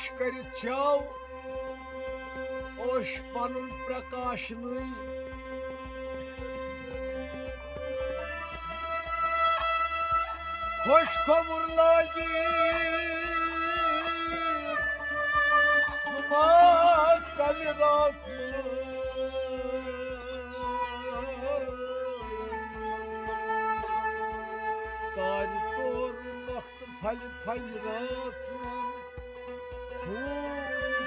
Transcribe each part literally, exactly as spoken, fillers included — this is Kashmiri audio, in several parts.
کٔرِتھ چاو اوش پنُن پرکاش نٕے۔ خۄش خبر لٲگِتھ سُہ ما ژَلہِ رٲژ منٛز۔ تارِ تورٕ نۄختہٕ پھلہِ پھلہِ رٲژ منٛز۔ خوٗن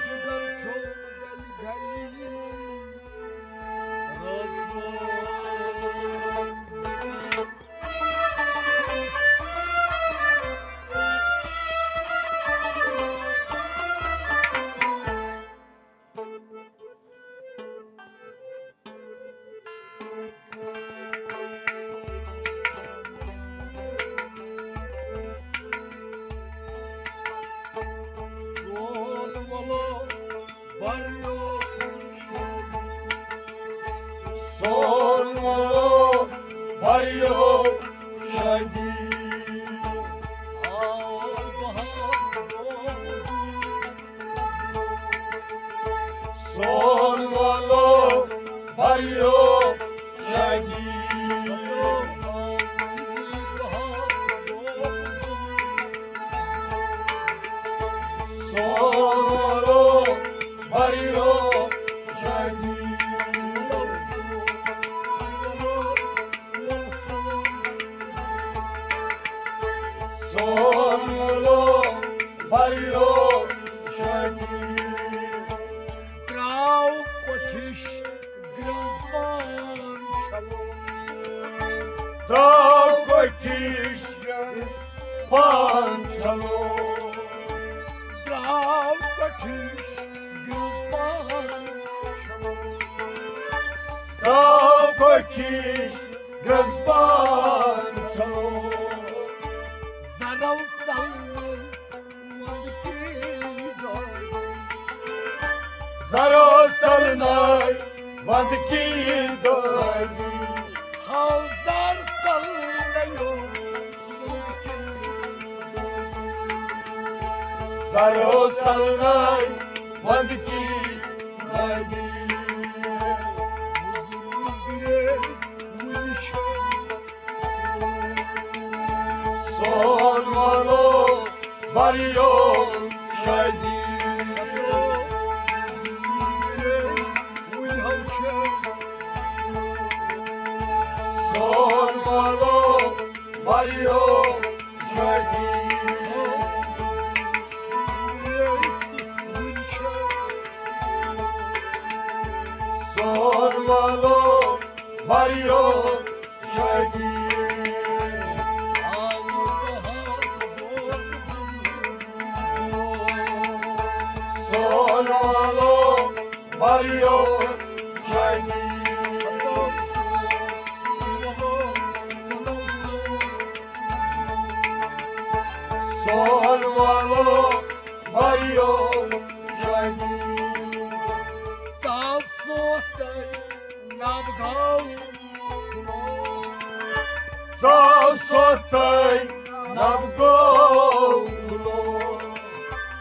جِگر چھوٚم گلہِ گلہِ رٲژ منٛز۔ سون وولو بریو شادی۔ سون وولو بریو شادی۔ آو بہار گوٚو۔ سون وولو بریو شادی۔ سون وولو بریو شادی۔ سون وولو بریو شادی۔ تراو کوٹھِش گرٛنٛز پان چھلو۔ تراو کوٹھِش گرٛنٛز پان چھلو۔ تراو کوٹھِش گرٛنٛز پان چھلو۔ تراو کوٹھِش گرٛنٛز پان چھلو۔ زرو ژلنہٕ وندٕ کی دٲدی۔ زرو ژلنہٕ وندٕ کی دٲدی۔ ہاو زر ژلنہٕ یوم وندٕ کی دٲدی۔ زرو ژلنہٕ وندٕ کی دٲدی۔ وُزُر وُزرے وُنہِ چھُ سون وولو بریو شادی۔ سون وولو بریو شادی۔ سون وولو بریو شادی۔ سون وولو بریو شادی۔ سون وولو بریو شادی۔ ژاو سوتَے نب گوٚو کُلو۔ ژاو سوتَے نب گوٚو کُلو۔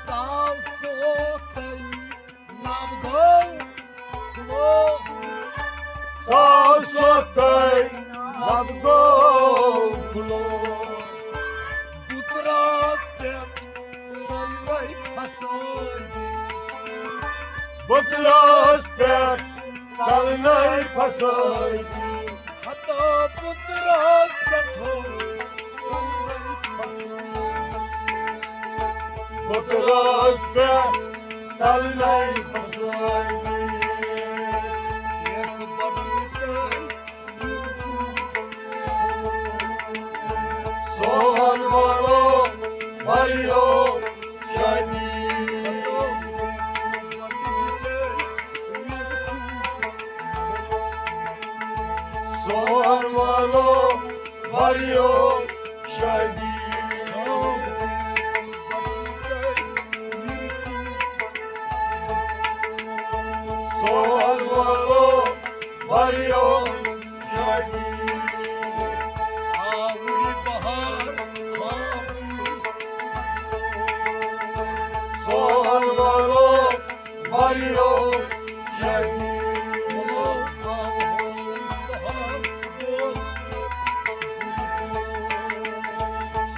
ژاو سوتَے نب گوٚو کُلو۔ ژاو سوتَے نب گوٚو کُلو۔ بُتراژ پٮ۪ٹھ ژَلنَے فسٲدی۔ بُتراژ پٮ۪ٹھ ژَلنَے فسٲدی۔ ہتا بُتراژ پٮ۪ٹھو ژَلنَے فسٲدی۔ بُتراژ پٮ۪ٹھ ژَلنَے فسٲدی۔ ٹیک بٹوتَے سون وولو بریو شادی۔ سون وولو بریو شادی۔ سون وولو بریو شادی۔ آوٕے بہار خوابن۔ سون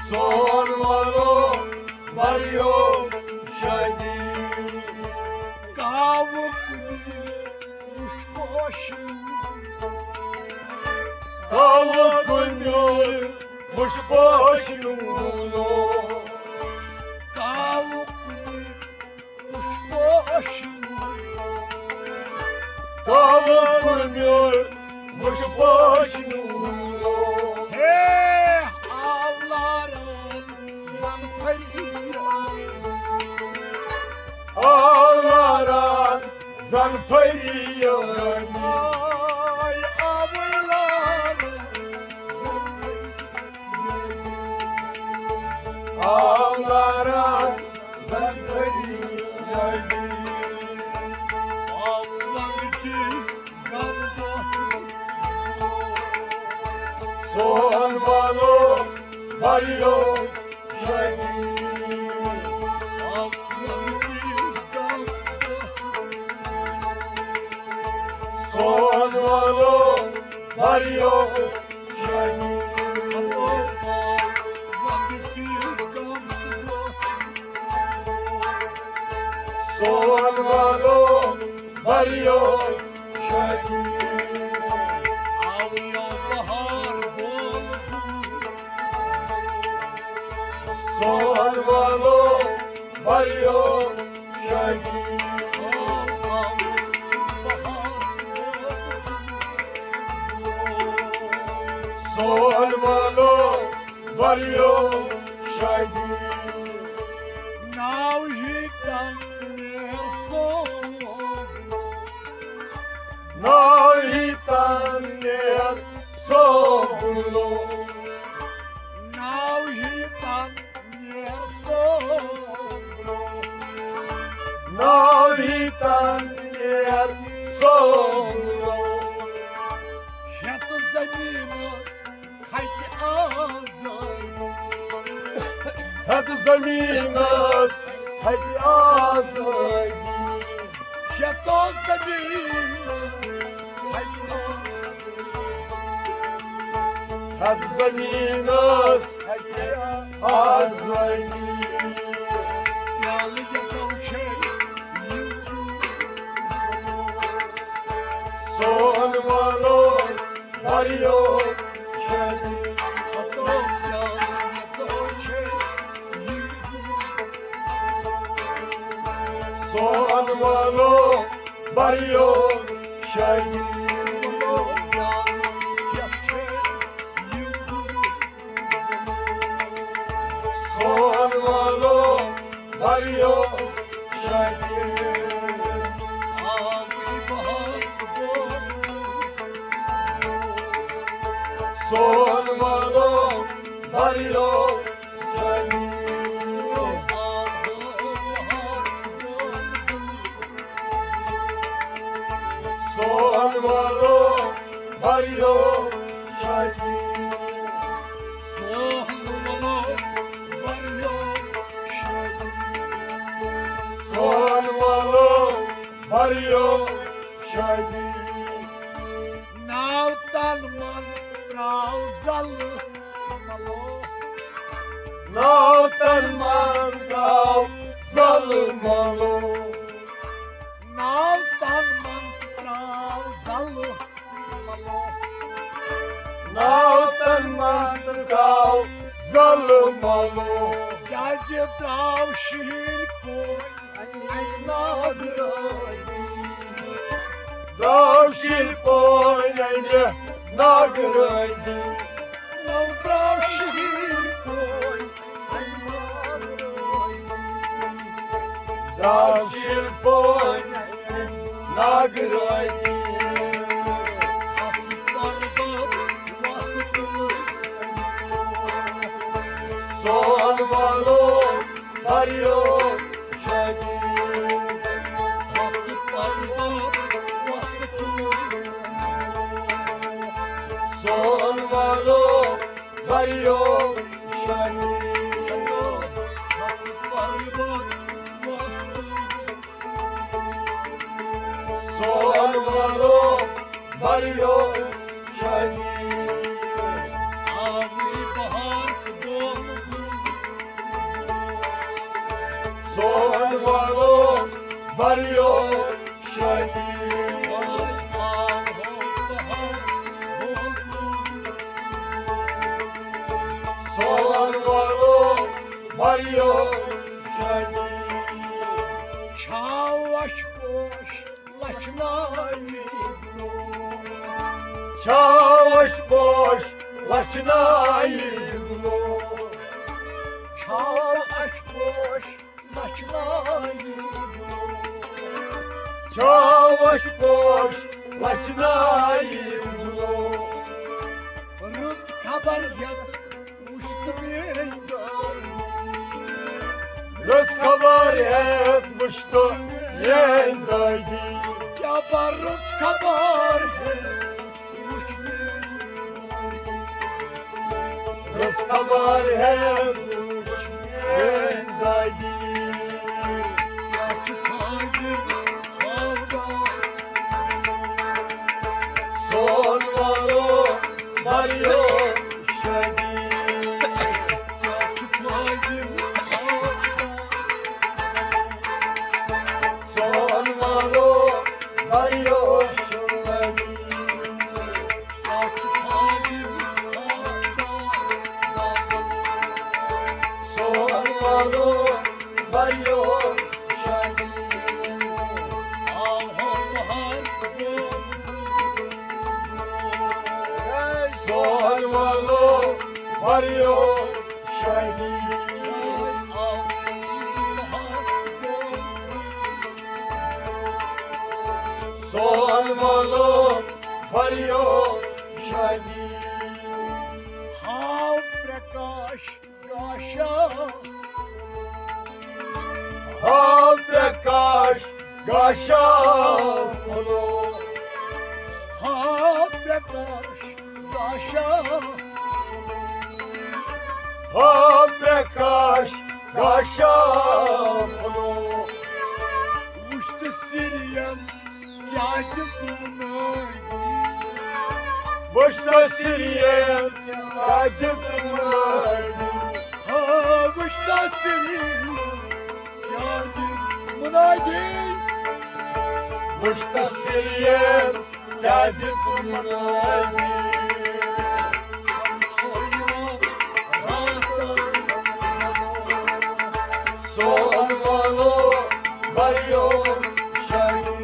سون والو مریو شادی۔ کاوٕ کُنہِ وٕچھ پوشہٕ۔ کاوٕ کُنہِ وٕچھ پوشہٕ۔ کاوٕ کُنہِ وٕچھ پوشہٕ۔ کاوٕ کُنہِ وٕچھ پوشہٕ۔ ہے آلاران زن پھٔری۔ آلاران زن پھٔری۔ آے آلاران زن پھٔری۔ آلاران زن پھٔری۔ آو ونٛگہٕ کی گم بوسہٕ۔ سون والو بریو شادی۔ آو ونٛگہٕ کی گم بوسہٕ۔ سون والو بریو شادی۔ سون والو بریو شادی۔ آو یو بہار بول۔ سون والو بریو شادی۔ سون والو بریو شادی۔ ناو ہی تن نیر سو۔ ناو ہی تن نیر سو۔ ناو ہی تن نیر سو۔ ناو ہی تن نیر سو۔ ہیٚتھ زمینس ہتہِ آزٲدی۔ ہیٚتھ زمینس ہتہِ آزٲدی۔ ہیٚتھ زمینس ہتہِ آزٲدی۔ ہیٚتھ زمینس ہتہِ آزٲدی۔ پیالہٕ یتو چھے یِم سون والو بریو شادی۔ ہتو پیالہٕ یتو چھے یِم سون والو بریو شادی۔ سون والو بریو شادی۔ سون والو بریو شادی۔ سون والو بریو شادی۔ سون والو بریو شادی۔ سون والو بریو شادی۔ ناو تن من تراو زلہٕ ملو۔ ناو تن من تراو زلہٕ ملو۔ ناو تن من تراو زلہٕ ملو۔ ناو تن من تراو زلہٕ ملو۔ کیازِ درٛاو شیٖرۍ پوے اَمہِ ناگرٲنی۔ درٛاو شیٖرۍ پوے اَمہِ ناگرٲنی۔ نو درٛاو شیٖرۍ پوے اَمہِ ناگرٲنی۔ درٛاو شیٖرۍ پوے اَمہِ ناگرٲنی۔ کھس پربت وس تُل۔ سون والو بریو شادی۔ کھس پربت وس تُل۔ سون والو بریو شادی۔ کھس پربت وس تُل۔ سون والو بریو شادی۔ آوٕے بہار تہٕ گوٚو بھریو شادی۔ سون والو بھریو شادی۔ چھاوش پوش لچھنائی گلو۔ چھاوش پوش لچھنائی گلو۔ چھاوش پوش لچھنائی گلو۔ چھاوش پوش لچھنائی گلو۔ رٕژ خبر ہٮ۪تھ وٕچھ تہٕ میٲنۍ دادی۔ رٕژ خبر ہٮ۪تھ وٕچھ تہٕ میٲنۍ دادی۔ کیٛاہ بہٕ رٕژ خبر ہٮ۪تھ وٕچھ میٲنۍ دادی۔ رٕژ خبر ہٮ۪تھ وٕچھ میٲنۍ دادی۔ کیٛاہ چھُ فاضل خاندان؟ سون والو بھریو شادی۔ کیٛاہ چھُ فاضل خاندان؟ سون والو بھریو شادی۔ کیٛاہ چھُ فاضل خاندان؟ سون والو بھریو شادی۔ آو ہو بہار۔ سون والو بھریو شادی۔ سون والو بھریو شادی۔ ہاو پرکاش گاشا۔ ہاو پرکاش گاشا پھوٚلو۔ ہاو پرکاش گاشا۔ ہاو پرکاش گاشا پھوٚلو۔ وٕچھ تہٕ سِرین کیٛاہ دِژ وُنٲدی۔ وٕچھ تہٕ سِرین کیٛاہ دِژ وُنٲدی۔ ہا، وٕچھ تہٕ سِرین کیٛاہ دِژ وُنٲدی۔ وٕچھ تہٕ سِرین کیٛاہ دِژ وُنٲدی۔ سون والو بھریو شادی۔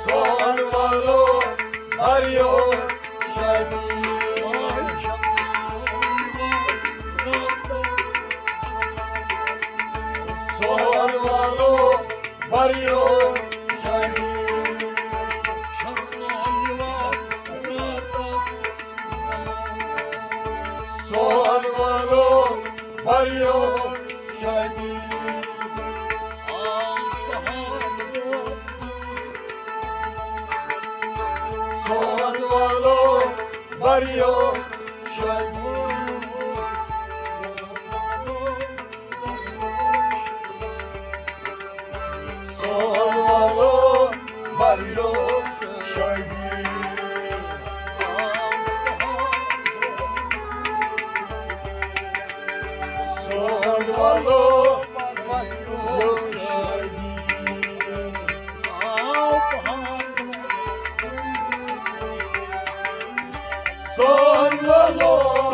سون والو بھریو شادی۔ سون والو بھریو شادی۔ سون والو بھریو شادی۔ سون والو بھریو شادی۔ سون والو بھریو شادی۔ سون والو بھریو شادی۔ سون والو